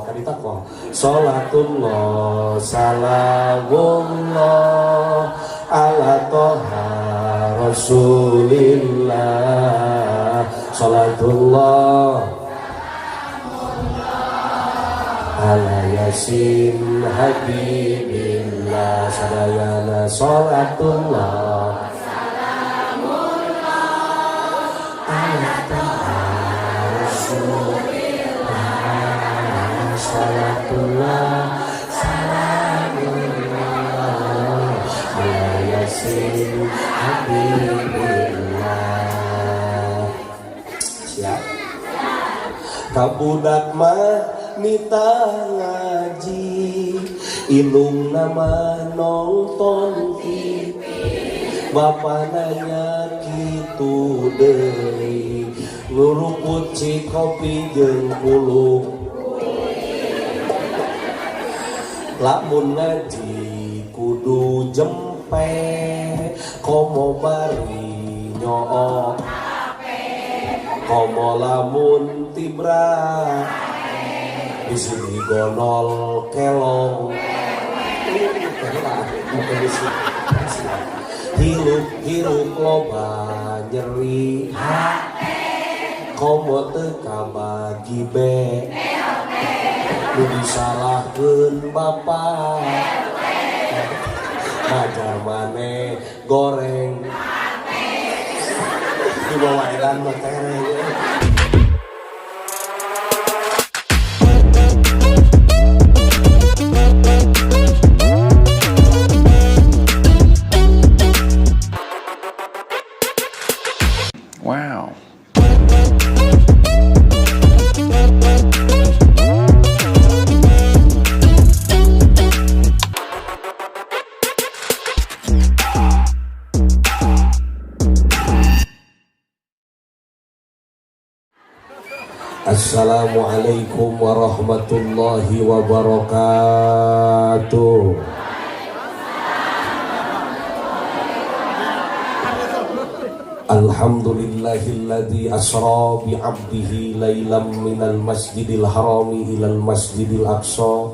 Kadita kok. Salatullah salamullah ala toha Rasulillah. Salatullah ala Yasin Habibillah. Sadayana salatullah salamullah ala toha Rasulillah. Salatullah salamullah ala Yasin Habibillah. Siap. Kabudak mah nitah ngaji, indungna mah nonton TV. Bapak nanya kitu deui, nguruput kopi jeung puluk. Lamun ngaji kudu jempe, komo bari nyook, komo lamun tibra bisi gonol kelong. Hirup hirup loba nyeri, komo teu kabagi nu disalahkeun bapak majar maneh goreng di bawah edan mah tereng. Wow. Assalamualaikum warahmatullahi wabarakatuh. Alhamdulillahilladzi asra bi 'abdihi lailan minal masjidil harami ilal masjidil aqsa.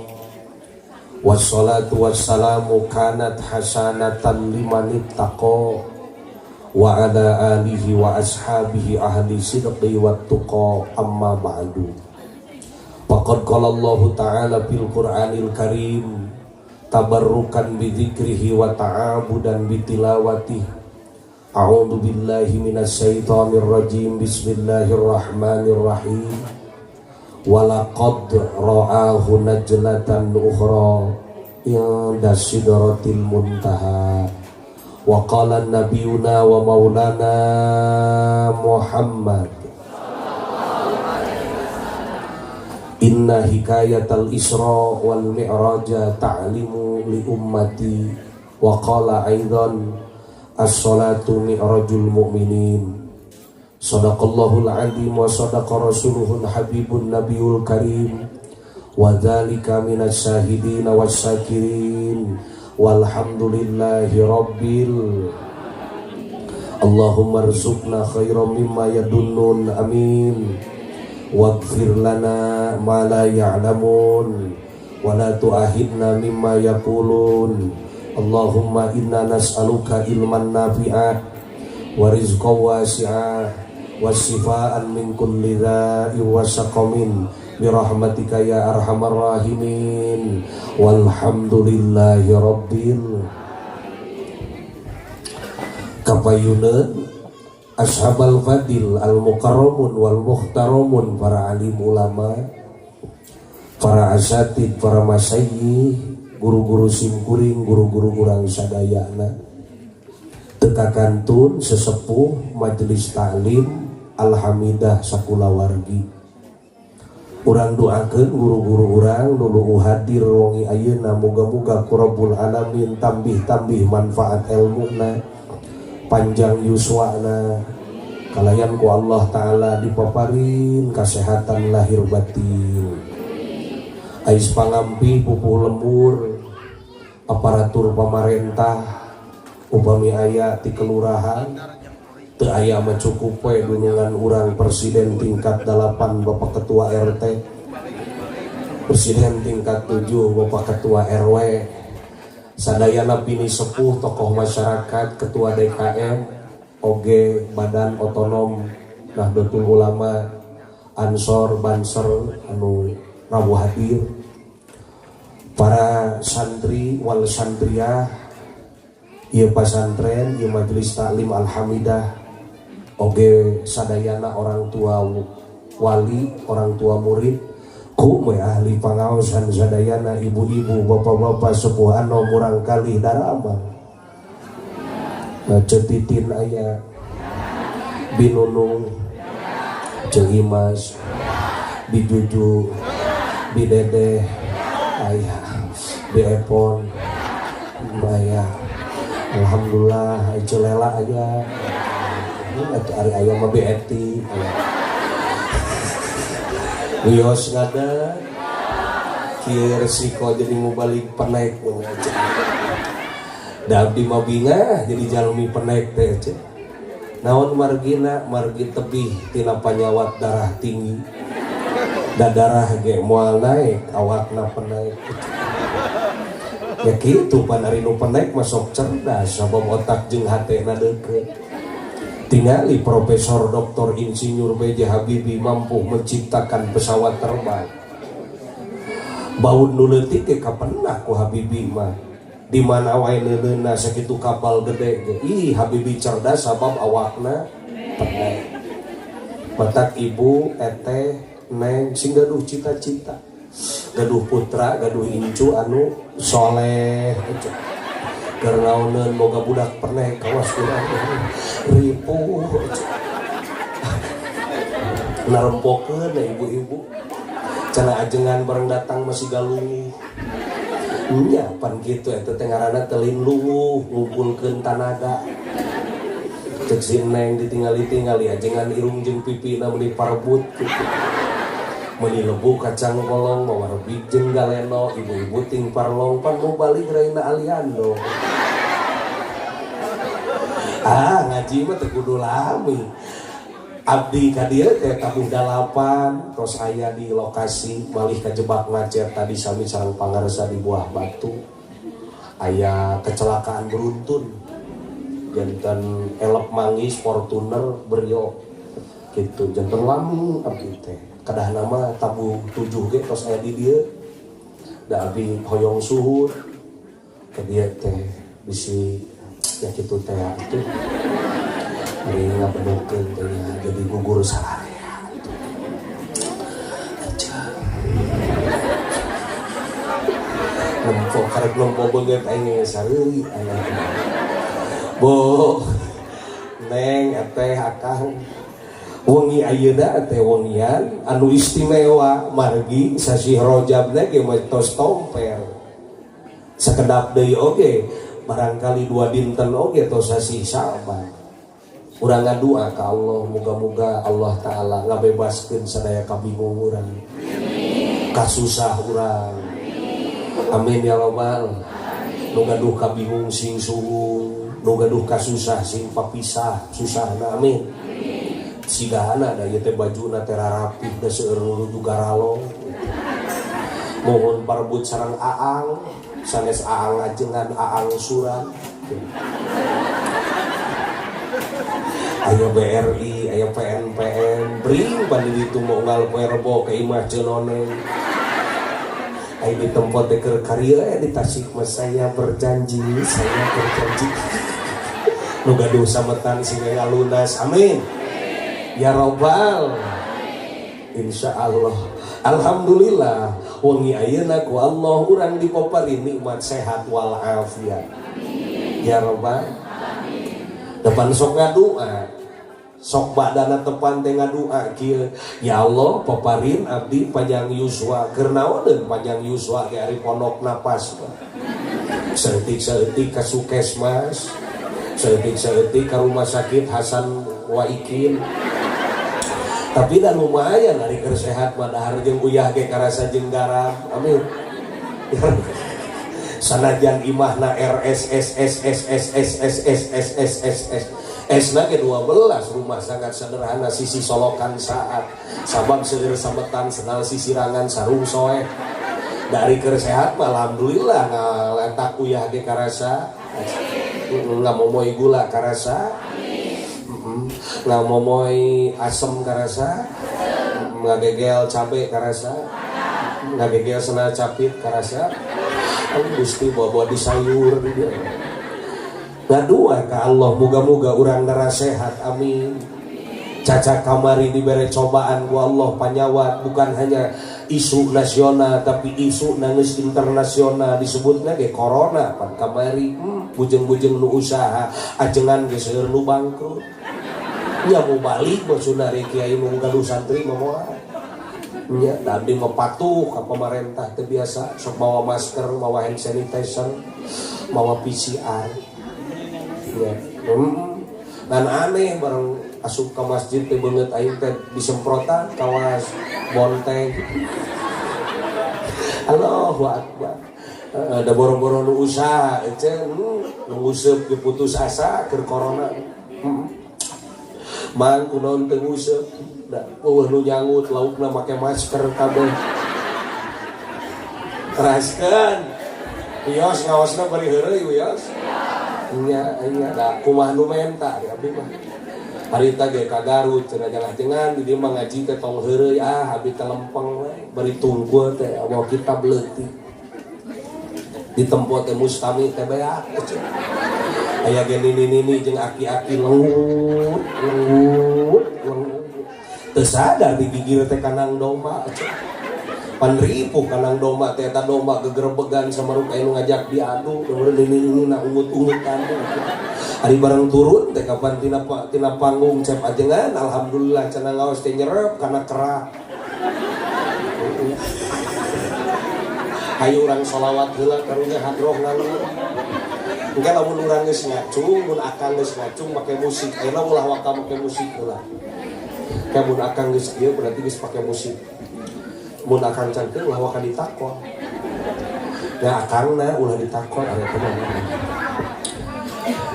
Wassalatu wassalamu kanat hasanatan liman ittaqa wa ala alihi wa ashabihi ahli sidqi wat tuqa, amma ba'du. Faqad qala Allah ta'ala fil Qur'anil Karim tabarrukan bi dzikrihi wa ta'abudan bi tilawatihi. A'udzu billahi minasy syaithanir rajim. Bismillahirrahmanirrahim. Walaqad ra'ahu najlatan ukhra inda sidratil muntaha. Wa qala nabiyuna wa maulana Muhammad inna hikayatal Isra wal Mi'raja ta'limu li ummati. Wa qala aidan as-salatu mi'rajul mu'minin. Sadaqallahul azim wa sadaqa rasuluhul habibun nabiyul karim. Wa dzalika minas syahidin wasyakirin. Walhamdulillahi rabbil. Allahumma rzuqna khairan mimma yadunnun, amin. Waghfir lana ma la ya'lamun wa la tu'ahidna mimma yaqulun. Allahumma inna nas'aluka ilman nafi'a wa rizqan wasi'a wa shifaan min kulli da'in wa saqamin bi rahmatika ya arhamar rahimin. Walhamdulillahi rabbil. Kapayuneun ashabal fadil al mukarramun wal muhtaramun, para alim ulama, para asatid, para masyayikh, guru-guru simkuring, guru-guru urang sadayana, teka kantun sesepuh majelis taklim Alhamidah sakulawargi. Urang doakeun guru-guru urang nu hadir wengi ayeuna, muga-muga ku Rabbul alamin tambih-tambih manfaat ilmuna, panjang yuswana, kalayan ku Allah Ta'ala dipaparin kesehatan lahir batin. Ais pangampih pupuh lembur aparatur pamarentah, upami aya ti kelurahan teu aya mah cukup we dunungan urang presiden tingkat 8, Bapak Ketua RT. Presiden tingkat 7, Bapak Ketua RW, sadayana pinisepuh, tokoh masyarakat, Ketua DKM, oge Badan Otonom Nahdlatul Ulama, Ansor, Banser anu rawuh hadir, para santri wal santriah, ieu pasantren, ieu Majelis Taklim Alhamidah, oge sadayana orang tua wali, orang tua murid, ku we ahli pangaosan sadayana, ibu-ibu, bapak-bapak, sepuh anu murang kali daramang. Ceu Titin aya, Bi Nunung, Ceu Imas, Bi Juju, Bi Dedeh aya, Bi Epon aya, alhamdulillah. Ceu Lela aya, atuh ari aya mah Bi Eti aya. Wios ngada kieu resiko jadi mubalig penaik mun aja. Da abdi mah bingah jadi jalmi penaik teh ce. Naon margina? Margi tebih tina panyawat darah tinggi. Da darah ge moal naik, awakna penaik. Ya kitu pan, ari nu penaik mah sok cerdas sabab otak jeung hatena deukeut. Tingali Profesor Dr. Insinyur B.J. Habibie mampu menciptakan pesawat terbang. Baut nu leutik ge kapendak ku Habibie mah. Di mana wae neuneuna sakitu kapal gede ge. Ih, Habibie cerdas sabab awakna penaik. Matak ibu, eteh, neng sing gaduh cita-cita. Gaduh putra, gaduh incu anu soleh. Keur naoneun boga budak penek kawas urang ripuh. Narempokeun ibu-ibu. Cenah ajengan bareng datang masih galuh. Nya pan kitu, eta teh ngaranna teh lain luwuh, ngumpulkeun tanaga. Cek si neng ditingali-tingali ajengan irung jeung pipina meuni parebut kitu. Meuni lebu kacang kolong mawa rebik jeung galeno, ibu-ibu ting parlong pan mau balik Raina Aliando. Ah, ngaji mah teu kudu lami. Abdi ka dieu teh tabuh 8, tos aya di lokasi, malih kajebak macet tadi sami sareng pangarsa di Buah Batu. Aya kecelakaan beruntun. Janten elep manggis Fortuner Brio gitu, janten lami abdi teh. Kedah nama tabuh 7 ge tos aya di dieu. Da abdi hoyong suhud ke dieu teh bisi ya kitu teh atuh. Ari ngabenukeun teh nya jadi gugur saarea atuh. Aja. Nempo karek nempo beungeut aing sareuri aing. Bu, Neng, eteh, akang, wengi ayeuna teh wengian anu istimewa margi sasih Rojab ge mah tos tomper. Sakedap deui oge barangkali 2 dinten oge tos sasih Sa'ban. Urang ngadua ka Allah, muga-muga Allah Ta'ala ngabebaskeun sadaya kabingung urang, kasusah urang. Amin ya robbal. Nu gaduh kabingung sing suhung, nu gaduh kasusah sing papisah susahna, amin. Sigana da ieu teh bajuna teh rarapih, da seueur nu nuju garalong. Mohon parebut sareng aang, sanes aang ajengan, aang surat. Aya BRI, aya PNPN, bring pan di ditu mau unggal poe Rebo ke imah Cenoneng. Aya di tempat teh keur karya di Tasik mah saya berjanji, saya berjanji. Nu gaduh sametan sing ngalunas, amin. Ya robbal. Insya Allah. Alhamdulillah wengi ayeuna ku Allah urang dipaparin nikmat sehat wal afiat. Ya robbal. Depan sok ngadua. Sok badana tepan teh ngadua kieu. Ya Allah, paparin abdi panjang yuswa. Keur naoneun panjang yuswa ge ari pondok napas. Saeutik-saeutik ka Sukesmas, saeutik-saeutik ka rumah sakit Hasan Waikin. Tapi dah lumayan ari keur sehat mah, dahar jeung uyah ge karasa jeung garam. Amin. Sanajan imahna R S S S S S S S S S S S S S na ge 12, rumah sangat sederhana, sisi solokan saat sabab seueur sametan senal sisirangan sarung soeh. Dari keur sehat mah alhamdulillah ngaletak uyah ge karasa, ngamomoy gula karasa, ngamomoy asem karasa, ngagegel cabe karasa, ngagegel sena capit karasa. Gusti bawa-bawa di sayur di dia. Ngadua ka Allah muga-muga urang sehat, amin. Caca kamari diberi cobaan ku Allah panyawat, bukan hanya isu nasional tapi isu nangis internasional, disebutnya ge corona. Pan kamari bujeng-bujeng nu usaha ajengan ge seueur nu bangkrut nya. Mau balik maksudna ari kiai nu gaduh santri mah moal nya. Da abdi mah patuh ka pemerintah teu biasa sok bawa masker, bawa hand sanitizer, bawa PCR nya. Dan aneh, bareng asup ke masjid teh beungeut aing teh disemprotan kawas bonteng. Allahu akbar. Ada boro-boro nu usaha ece nu nguseup ge putus asa keur corona. Mang, kunaon teu nguseup? Da euweuh nu nyangut, laukna make masker kabeh. Teraskeun. Wios ngaosna bari heureuy wios. Nya nya da kumaha nu menta di abdi mah. Harita ge ka Garut cenah, jangan-jangan di dieu mah ngaji teh tong heureuy, ah abdi teh lempeng we bari tungkul teh bawa kitab leutik. Ditempo teh mustami teh beak. Aya ge nini-nini jeung aki-aki lengut lengut lengut. Teu sadar digigir teh kandang domba. Pan ripuh kandang domba teh, eta domba gegerebegan samaruk aya nu ngajak diadu, nini-nini na ungut-ungutan. Ari bareng turun teh kapan tina tina panggung cep ajengan, alhamdulillah cenah ngaos teh nyerep kana kerak. Hayu urang sholawat heula karunya hadroh ngalur. Engke lamun urang geus ngacung, mun akang geus ngacung make musik, ayeuna ulah waka make musik heula. Kayak mun akang geus kieu berarti geus pake musik. Mun akang can kieu ulah waka ditakon. Ya akangna ulah ditakon ari eta mah.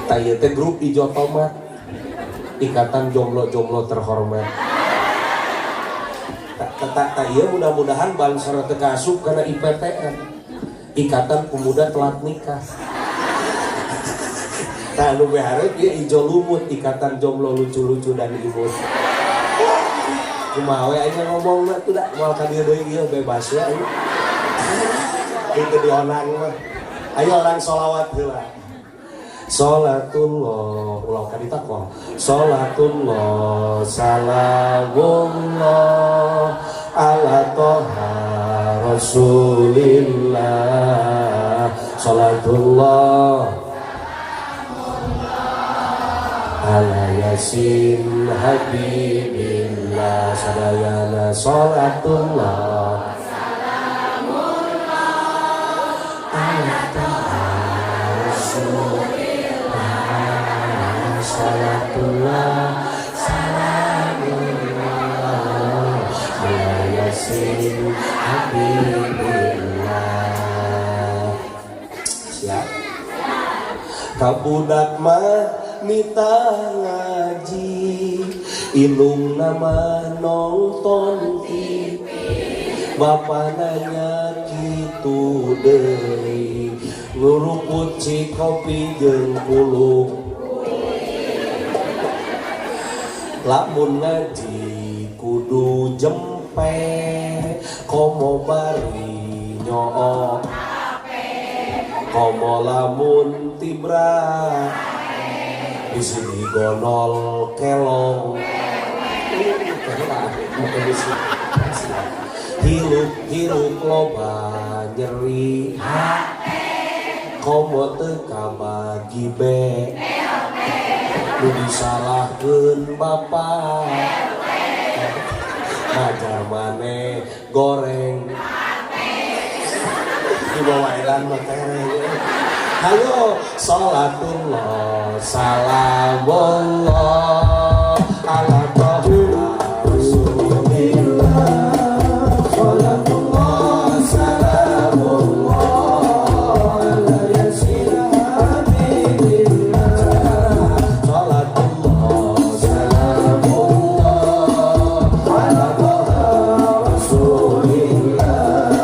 Tah ieu teh grup Ijo Tomat. Ikatan Jomblo-jomblo Terhormat. Tak ieu mudah-mudahan Banser teu kaasup kana IPTN. Ikatan Pemuda Telat Nikah. Tah anu behareup ieu Ijo Lumut, Ikatan Jomblo Lucu-lucu dan Imut. Kumaha we aing ngomongna tuh da moal ka dieu deui ieu bebas we aing. Itu dionang mah. Ayo orang sholawat heula. Salatullah ulah ka ditakon. Salatullah salamullah ala toha Rasulillah. Salatullah ala yasin habibillah. Sadayana salatullah salamullah ala toha Rasulillah. Salatullah salamullah ala yasin habibillah. Siap kabudak mah mita ngaji, indung nama nonton TV, bapak nanya kitu deui, nguruput ci kopi jeung puluk. Lamun ngaji kudu jempe, komo bari nyook, komo lamun tibra di sini gonol kelong. Hirup hirup loba nyeri komo teu kabagi be nu disalahkeun bapak ngajar maneh goreng di bawah edan mah tereng. Ayo salatullah salamullah ala toha Rasulillah. Salatullah salamullah ala yasin habibillah. Salatullah salamullah ala toha Rasulillah.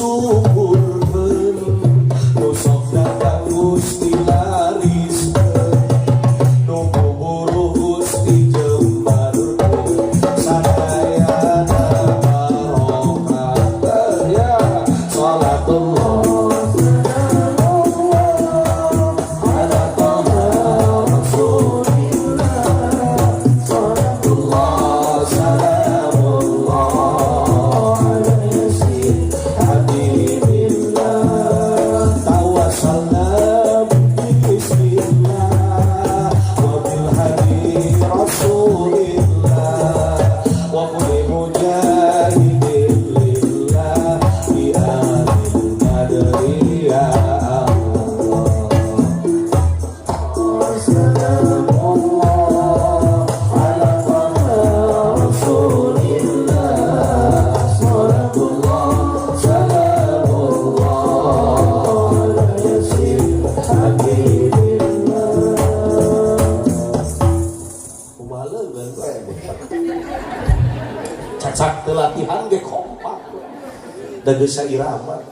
Syukurkeun nu sok dagang Gusti lariskeun, nu buburuh Gusti jembarkeun, sadayana barokah ya. Salatullah ala Toha Rasulillah, salatullah salamullah ala Yasin Habibillah. Tawassalna bismillah wa bil hadi Rasulillah wa kulli mujahidin lillah bi ahlil badri ya Allah. Salamullah ala Toha Rasulillah, salatullah salamullah ala Yasin Habibillah. Kumaha leugeun we, cacak teu latihan ge kompak da geus sairama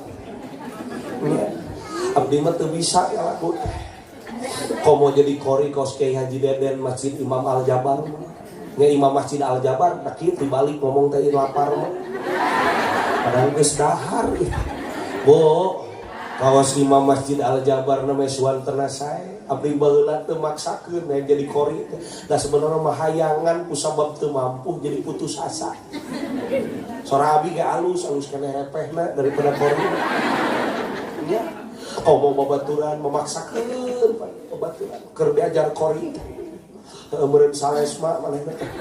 nya. Abdi mah teu bisa ya lagu teh, komo jadi kori kos Kiai Haji Deden Masjid Imam Al Jabar nya. Imam Masjid Al Jabar nah kieu dibalik ngomong teh lapar mah, padahal geus dahar ih. Bu, kawas Imam Masjid Al Jabar namanya suantena sae. Abdi baheula teu maksakeun hayang jadi kori teh, da sebenarnya mah hayangan, ku sabab teu mampu jadi putus asa. Sora abi ge alus alus keneh repehna daripada kori nya. Komo babaturan memaksakeun babaturan keur diajar kori teh. Heuh, meureun sales mah manehna teh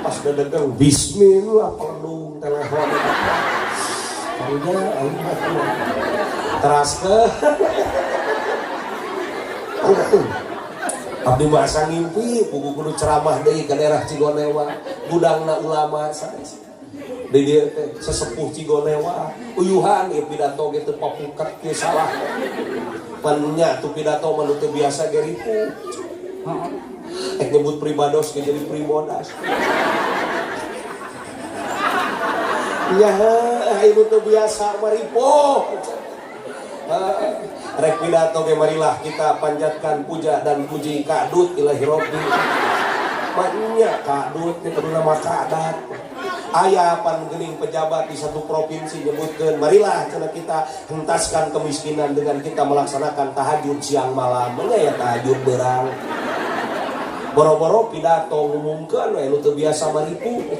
pas dadegang bismillah pelendung telepon karunya aing mah teraskeun. Abdi mah asa ngimpi puguh kudu ceramah deui ka daerah Cigonewa, gudangna ulama sanes. Di dieu teh sesepuh Cigonewa uyuhan ieu pidato ge teu papukat kieu salah. Pan nya tuh pidato mah nu teu biasa ge ripuh. Eh, nyebut pribados ge jadi primodas. Nya heuh, nu teu biasa mah ripuh. Rek pidato ge marilah kita panjatkan puja dan puji kadut ilahi robbi. Maknya kadut teh kudu nama kadat. Aya pan geuning pejabat di satu provinsi nyebutkeun, marilah cenah kita hentaskan kemiskinan dengan kita melaksanakan tahajud siang malam. Nya ya tahajud berang. Boro-boro pidato ngumumkeun we nu teu biasa mah ripuh.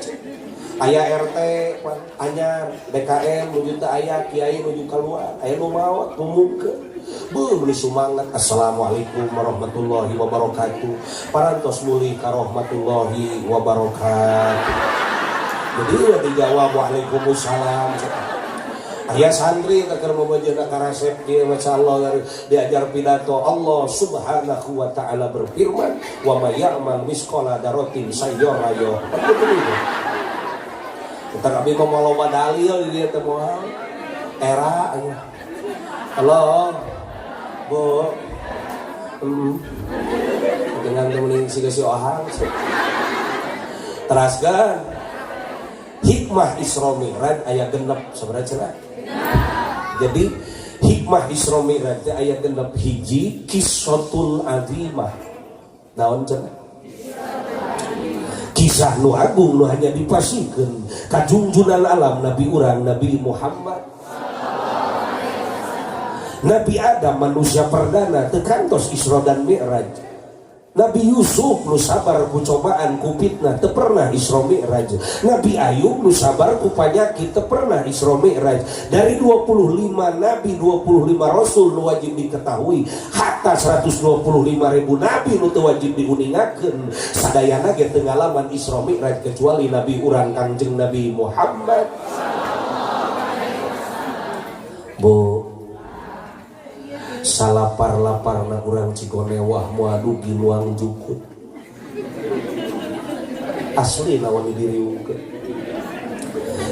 Aya RT pan anyar DKM nuju teu aya kiai nuju keluar, aya nu maot ngumumkeun. Beuh, meuni sumangat, assalamualaikum warahmatullahi wabarakatuh, parantos mulih ka rahmatullahi wabarakatuh. Jadi we dijawab waalaikumsalam. Aya santri teh keur mamajeuna karasep kieu, masyaallah, diajar pidato, Allah Subhanahu wa taala berfirman, wa may ya'mal misqala dzarratin sayyara yo. Kita kami mau loba dalil di dieu teh moal era aya. Halo, Bu. Dengan temenin si si ohang. Teraskan hikmah Isra Mi'raj aya 6 sebenarnya cenah. Jadi hikmah Isra Mi'raj teh aya 6. Hiji, kissatul azimah. Naon cenah? Kisah nu agung nu hanya dipasihkeun ka junjunan alam, Nabi urang Nabi Muhammad. Nabi Adam manusia perdana teu kantos Isra dan Mi'raj. Nabi Yusuf nu sabar ku cobaan ku fitnah teu pernah Isra Mi'raj. Nabi Ayub nu sabar ku panyakit teu pernah Isra Mi'raj. Dari 25 nabi, 25 rasul nu wajib diketahui, hatta 125 ribu nabi nu teu wajib diuningakeun, sadayana ge teu ngalaman Isra Mi'raj kecuali nabi urang Kangjeng Nabi Muhammad. Bu, salapar-laparna urang Cigonewah moal dugi luang jukut. Asli lawan diriungkeun.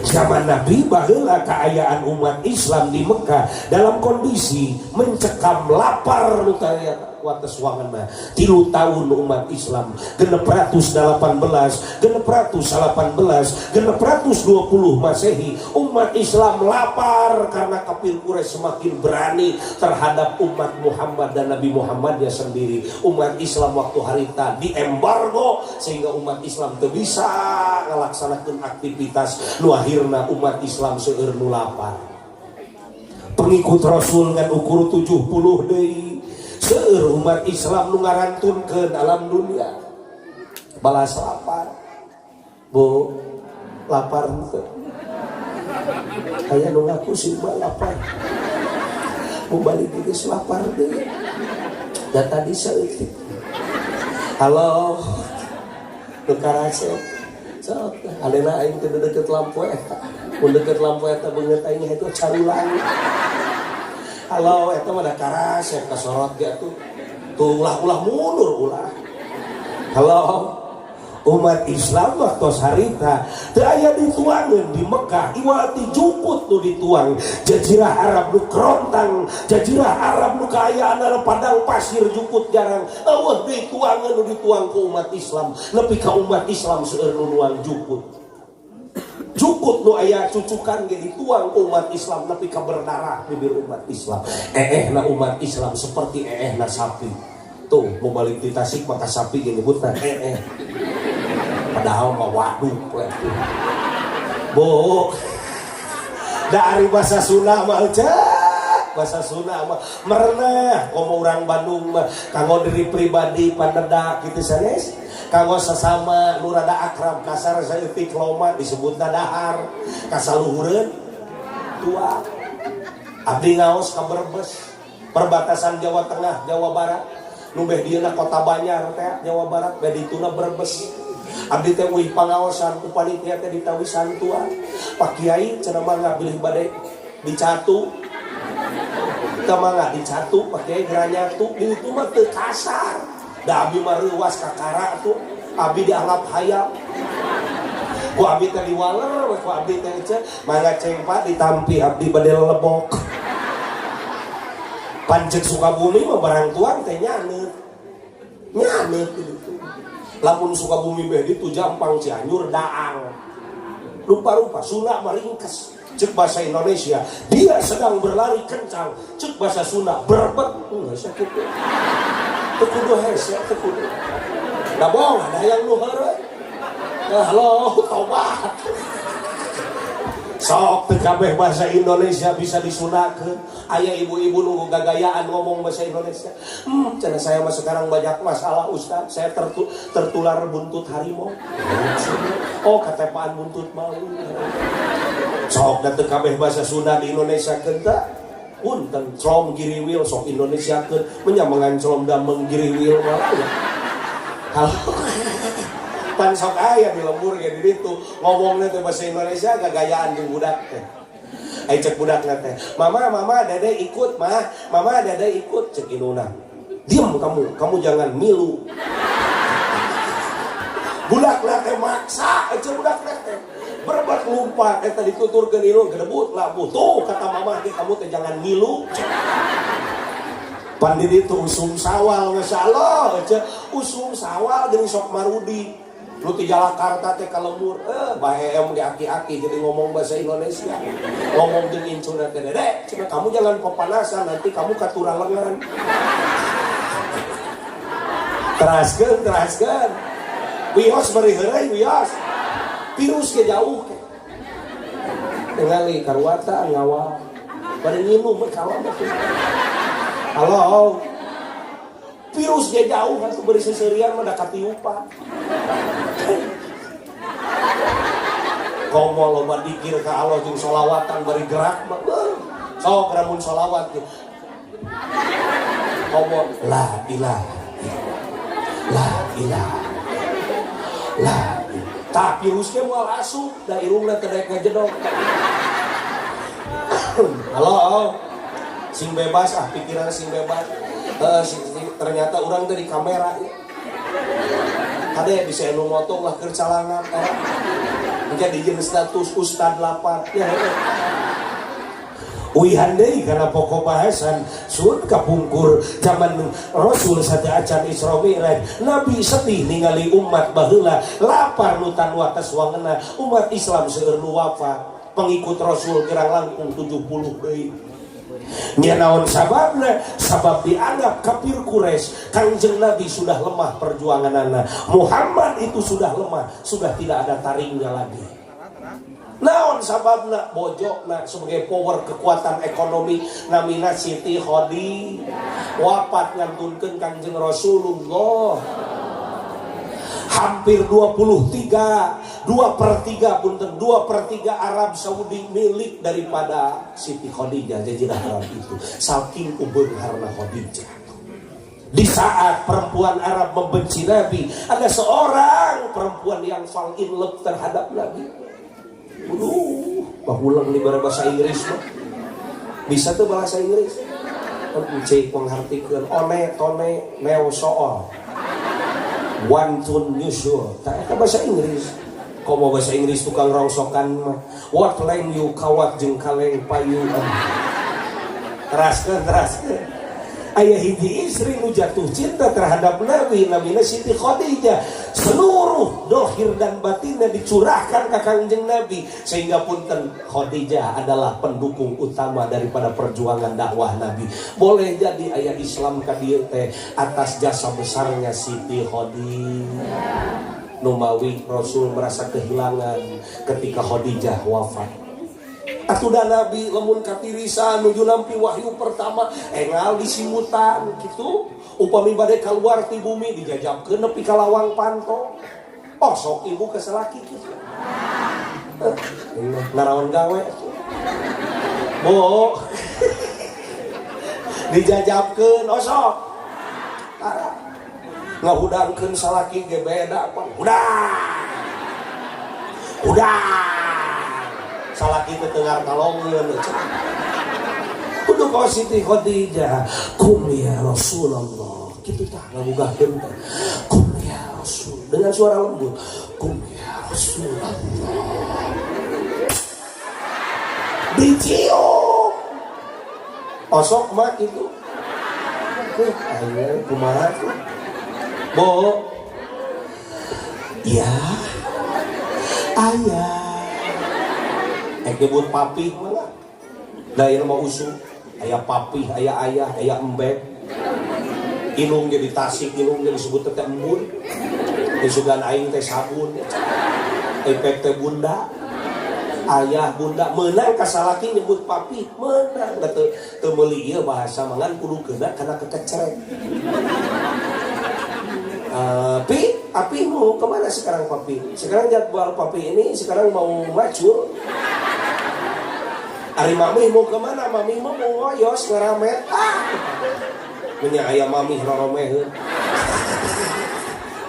Zaman Nabi baheula kaayaan umat Islam di Mekah dalam kondisi mencekam lapar nu taya. wates wangenna. 3 tahun umat Islam 618, 618, 620 Masehi umat Islam lapar karena kafir Quraisy semakin berani terhadap umat Muhammad dan Nabi Muhammadnya sendiri. Umat Islam waktu harita diembargo sehingga umat Islam teu bisa ngalaksanakeun aktivitas. Nu akhirna umat Islam seueur nu lapar. Pengikut Rasul ngan ukur 70 deui. Seueur umat Islam nu ngarantunkeun alam dunia balas lapar. Bu, lapar henteu? Aya nu ngaku sih lapar. Mau balik geus lapar deui. Da tadi saeutik. Halo. Nu karasep. Sok, alena aing teu deket lampu eta. Mun deket lampu eta beungeut aing itu carulang. Halo, eta mah da karasep kasorot ge atuh. Tuh ulah-ulah mundur ulah. Halo. Umat Islam waktu harita teu aya dituangeun di Mekah iwati jukut nu dituang. Jazirah Arab nu kerontang, jazirah Arab nu kaayaan padang pasir, jukut jarang. Eueuh dituangeun nu dituang ku umat Islam nepi ka umat Islam seueur nu nuang jukut. Jukut nu aya cucukan ge dituang ku umat Islam nepi ka berdarah bibir umat Islam. Eehna umat Islam seperti eehna sapi. Tuh mau balik di Tasik maka sapi ge nyebutna eeh, padahal mah waduh. Bu, dari bahasa Sunda mah, bahasa Sunda mah merenah. Komo urang Bandung mah kanggo diri pribadi panedak gitu sanes, kanggo sesama nu rada akrab kasar saeutik loma disebutna dahar, kasaluhureun tua. Abdi ngaos ka Brebes, perbatasan Jawa Tengah Jawa Barat. Nu beh dieuna Kota Banjar teh Jawa Barat, beh dituna Brebes. Abdi teh uih pangaosan ku panitia teh ditawisan tua. Pak Kiai cenah, mangga bilih bade dicatu. Teu mangga dicatu Pak Kiai, geranyatu di itu mah teu kasar. Da abdi mah reuwas kakara tuh. Abdi dianggap hayam. Ku abdi teh diwaler, ku abdi teh ce, mangga ceng Pak ditampi, abdi bade lebok. Pancek Sukabumi mah barang tuang teh nyaneut. Nyaneut gitu. Lamun Sukabumi beh ditu Jampang Cianjur daang. Rupa-rupa Sunda mah ringkes. Cek bahasa Indonesia, dia sedang berlari kencang. Cek bahasa Sunda, berbet. Enggak sakit. Teu kudu hese, teu kudu. Da bohong ada yang nu heureuy. Halo, tobat. Sok teu kabeh bahasa Indonesia bisa disundakeun. Aya ibu-ibu nunggu gagayaan ngomong bahasa Indonesia. Cenah saya mah sekarang banyak masalah Ustaz. Saya tertular buntut harimau. Oh, katepaan buntut maung. Sok da teu kabeh bahasa Sunda di Indonesia teh. Punten, celom giriwil sok Indonesia keun menyamangan celom dameng giriwil malah ya. Halo. Pan sok aya di lembur ge di ditu ngomongna teh bahasa Indonesia gagayaan jeung budak teh. Ai cek budak teh, "Mama, mama, dede ikut, mah. Mama, dede ikut." Cek induna, "Diam kamu, kamu jangan milu." Budak teh maksa aja, budak teh berbuat lupa eta dituturkeun indung gedebut labuh. "Tuh kata mama ge kamu teh jangan milu." Pan di ditu usum sawal, masya Allah, aja usum sawal geuning sok marudi. Lu ti Jakarta teh ka lembur, bae em ge aki-aki jadi ngomong bahasa Indonesia. Ngomong jeung incuna teh, "Dede, cenah kamu jangan kepanasan, nanti kamu katura lengan." Teraskeun, teraskeun. Wios bari heureuy wios. Virus ke jauh ke. Tingali karuata ngawal. Bari nginum we kalem atuh. Halo. Virus ge jauh atuh, bari seserian mah da katiupan. Komo loba dikir ka Allah jeung solawatan bari gerak mah. Sok lamun solawat ge. Komo la ilaha, la ilaha, la. Tah virus ge moal asup da irungna teh daek ngajedog. Halo. Sing bebas ah pikiran, sing bebas. Ternyata orang teh di kamera ya. Kade bisa nu motong lah keur calangan era. Menjadi jenis status ustad lapar ya. Uihan deui kana pokok bahasan sun kapungkur zaman Rasul sateuacan Isra Mi'raj. Nabi sedih ningali umat baheula lapar nu tan wates wangena. Umat Islam seueur nu wafat, pengikut Rasul kirang langkung 70 deui. Nya naon sababna? Sabab dianggap kafir Quraisy Kangjeng Nabi sudah lemah perjuanganana. Muhammad itu sudah lemah, sudah tidak ada taringnya lagi. Naon sababna? Bojona sebagai power kekuatan ekonomi namina Siti Khadijah wafat ngantunkeun Kangjeng Rasulullah. Hampir 23, 2/3, punten, 2/3 Arab Saudi milik daripada Siti Khadijah. Jazirah Arab itu saking kubeungharna Khadijah. Di saat perempuan Arab membenci Nabi, ada seorang perempuan yang fall in love terhadap Nabi. Aduh, bahulang di bahasa Inggris mah. Bisa tuh bahasa Inggris. Cek menghartikeun one tone neo soal. One tune usual. Tak eta bahasa Inggris. Komo bahasa Inggris tukang rongsokan mah. What leng you kawat jeung kaleng payu. Teraskeun, teraskeun. Aya hiji istri nu jatuh cinta terhadap Nabi, namina Siti Khadijah. Seluruh dohir dan batinnya dicurahkan ke Kangjeng Nabi, sehingga punten Khadijah adalah pendukung utama daripada perjuangan dakwah Nabi. Boleh jadi aya Islam ka dieu teh atas jasa besarnya Siti Khadijah. Numawi Rasul merasa kehilangan ketika Khadijah wafat. Atuh da Nabi lamun katirisan nuju nampi wahyu pertama engal disimutan gitu. Upami bade keluar ti bumi dijajabkeun nepi ka lawang panto. Oh sok ibu ke salaki gitu. Naraon gawe atuh. Bo dijajabkeun, oh sok. Tara. Ngahudangkeun salaki ge beda pan. Hudang. Hudang. Salaki teh tengar kalongeun. Kudu ka Siti Khadijah, "Kum ya Rasulullah." Kitu tah ngagugahkeun teh. "Kum ya Rasul," dengan suara lembut. "Kum ya Rasulullah." Dicium. Osok mah kitu. Ayo kumaha tuh? Bo. Ya. Ayah. Nyebut papi malah. Da ieu mah usum. Aya papi, aya ayah, aya embek. Indung jadi Tasik, indung jadi disebut teh embun. Disugan aing teh sabun. Efek teh bunda. Ayah bunda menang ka salaki nyebut papi menang da teu teu meuli ieu bahasa mangan kudu kena kana kekecrek. Pi, Api mau kemana sekarang papi? Sekarang jadwal papi ini sekarang mau macul. Ari mami mau kemana? Mami mau ngoyos ngeramet. Ah, punya ayam mami roromeheun.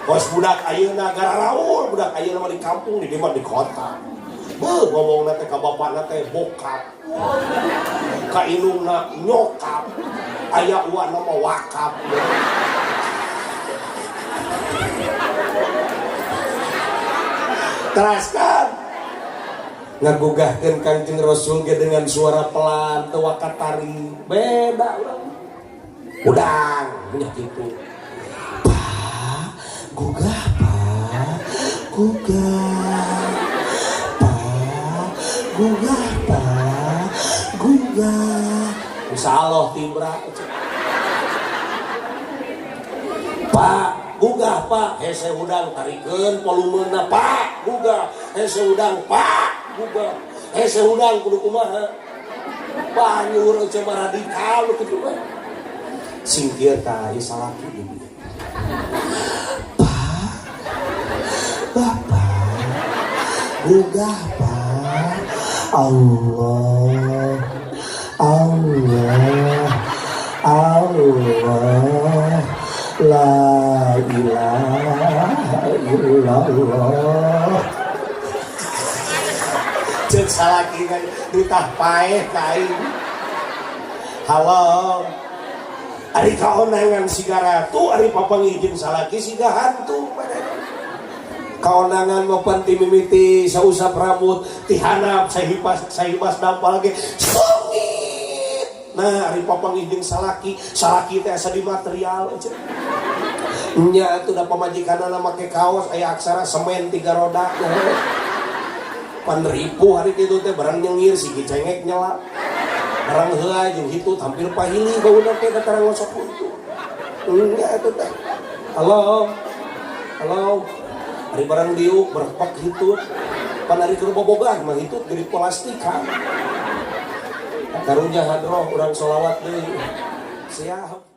Kos budak ayeuna gararaul, budak ayeuna mah di kampung, di mah di kota. Beuh, ngomongna teh ka bapakna teh bokap. Ka indungna nyokap. Aya uana mah wakap. Teraskan ngagugahkeun Kangjeng Rasul ge dengan suara pelan teu wakatari beda urang. Udang punya kitu. Pak, gugah Pak, gugah. Pak, gugah Pak, gugah. Insyaallah tibra. Pak, gugah Pak, hese hudang tarikeun volumena Pak, gugah, hese hudang Pak, gugah, hese hudang kudu kumaha. Banyur eueuh mah radikal kitu mah. Singkir ka ieu salaki ieu. Pak, Bapak, gugah Pak. Allah, Allah, Allah. La ilaha illallah. Cek salaki kan ditah paeh ka aing. Halo. Ari kaonangan siga ratu, ari papanggih jeung salaki siga hantu. Kaonangan mah pan ti mimiti sausap rambut, ti handap sahipas sahibas dampal ge songi. Nah, ari papanggih jeung salaki, salaki teh asa di material. Nya atuh da pamajikanana make kaos aya aksara semen 3 roda. Pan ripuh hari kitu teh barang nyengir si cengek nyela. Barang heula jeung hitut hampir pahili bauna teh datang ngosok itu. Nya atuh teh. Halo. Halo. Ari barang diuk berpak hitut. Pan ari keur bobogan mah hitut gede plastik. Karunya hadroh urang solawat deui. Siap.